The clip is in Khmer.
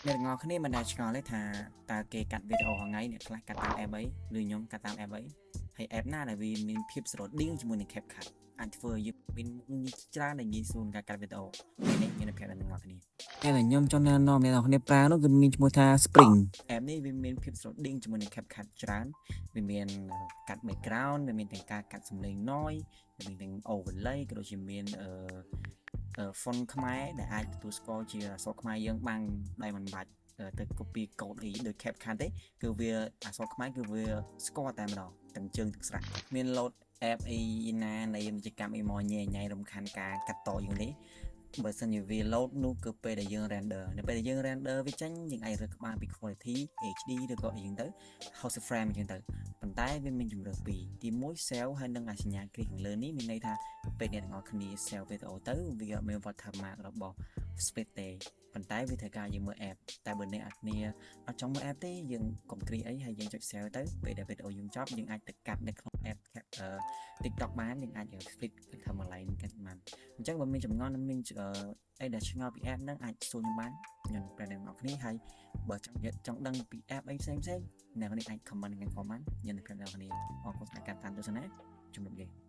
អ្នកទាំងអស់គ្នាមិនដែលឆ្ងល់ទេថាតើគេកាត់វីដេអូថ្ងៃអ្នកខ្លះកាត់តាម app អីឬខ្ញុំកាត់តាម app អីហើយ app ណាដែលវាមានភាពស្រដៀងជាមួយនឹង CapCut អាចធ្វើឲ្យយើងមានមុខងារច្រើនដែលងាយស្រួលក្នុងការកាត់វីដេអូថ្ងៃនេះខ្ញុំនឹងប្រាប់ដល់អ្នកទាំងអស់គ្នាតែខ្ញុំចង់ណែនាំអ្នកទាំងអស់គ្នាប្រើនោះគឺមានឈ្មោះថា Spring app នេះវាមានភាពស្រដៀងជាមួយនឹង CapCut ច្រើនវាមានកាត់ background វាមានទាំងការកាត់សំឡេង noise វាមានទាំង overlay ក៏ដូចជាមានអឺ font ខ្មែរដែលអាចទទួលស្គាល់ជាអក្សរខ្មែរយើងបានដោយមិនបាច់ទៅ copy code អីដូច CapCut ទេគឺវាអក្សរខ្មែរគឺវាស្គាល់តែម្ដងទាំងជើងទាំងស្រៈមាន load app អីណានៃពាណិជ្ជកម្មអីមកញ៉ៃញ៉ៃរំខានការកាត់តយើងនេះបើសិនជាវា load នោះគឺពេលដែលយើង render នៅពេលដែលយើង render វាចេញយើងអាចរើសក្បាលពី quality HD ឬក៏អីចឹងទៅ60 frame អញ្ចឹងទៅប៉ុន្តែវាមានជម្រើសពីរទី1 save ហើយនឹងអាសញ្ញាគ្រីសខាងលើនេះមានន័យថាពេលអ្នកទាំងអស់គ្នា save វីដេអូទៅវាអត់មាន watermark របស់ split ទេប៉ុន្តែវាត្រូវការយើងមើល app តែបើអ្នកអត់គ្នាអត់ចង់មើល app ទេយើងកុំគ្រីអីហើយយើងចុច save ទៅពេលដែលវីដេអូយើងចប់យើងអាចទៅកាត់នៅក្នុង app TikTok បានយើងអាច split ធ្វើមួយ line កាត់បានអញ្ចឹងបើមានចម្ងល់និងមានអីដែលឆ្ងល់ពី app ហ្នឹងអាចសួរខ្ញុំបានខ្ញុំប្រាប់អ្នកទាំងអស់គ្នាហើយបើចង់ចង់ដឹងពី app អីផ្សេងផ្សេងអ្នកនេះអាច comment ខាងក្រោមបានខ្ញុំនឹងប្រាប់អ្នកគ្នាអរគុណសម្រាប់ការតាមទស្សនាជម្រាបលា។